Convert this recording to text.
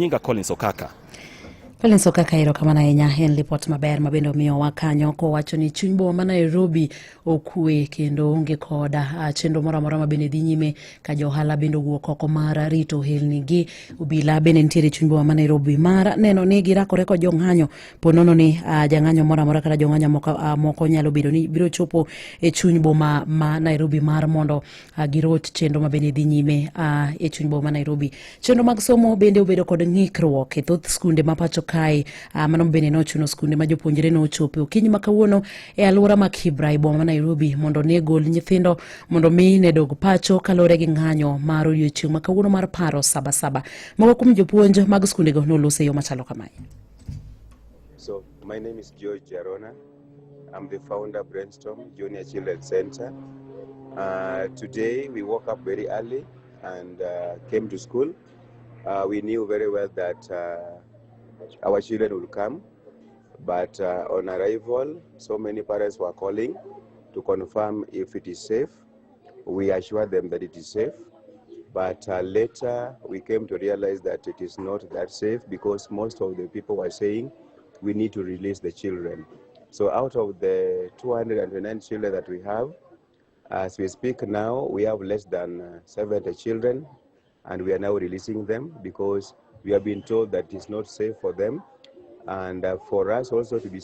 Nyinga Collins Okaka. Collins Okaka, erokamano ahinya. En lipot maber ma bende omiyowa kanyo kowacho ni chuny boma ma Nairobi okwe kendo onge koda chenro moro amora ma bende dhi nyime ka jo ohala bende owuok oko mar rito ohelni gi. Obila bende nitiere e chuny boma ma Nairobi mar neno ni girakore kod jong'anyo po nono ni jang'anyo moro amora kata jong'anyo moko nyalo bedo ni biro chopo e chuny boma ma Nairobi mar mondo giroch chenro ma bende dhi nyime e chuny boma ma Nairobi. Chenro mag somo bende obedo kod ng'ikruok e thoth skunde ma pacho kae. Mano bende nochuno skunde ma jopuonjre nochopo okinyi ma kawuono e alwora ma Kibra e boma ma Nairobi mondo ne gol nyithindo mondo mi ne dog pacho kaluwore gi ng'anyo mar odiochieng' ma kawuono mar paro sabasaba. Moko kuom jopuonj mag skundego noloso e yo machalo kamae. So my name is George Arona. I'm the founder of Brainstorm Junior Children's Center. Today we woke up very early and came to school. We knew very well that our children will come, but on arrival, so many parents were calling to confirm if it is safe. We assured them that it is safe, but later we came to realize that it is not that safe because most of the people were saying we need to release the children. So out of the 229 children that we have, as we speak now, we have less than 70 children, and we are now releasing them because we have been told that it's not safe for them. And for us also to be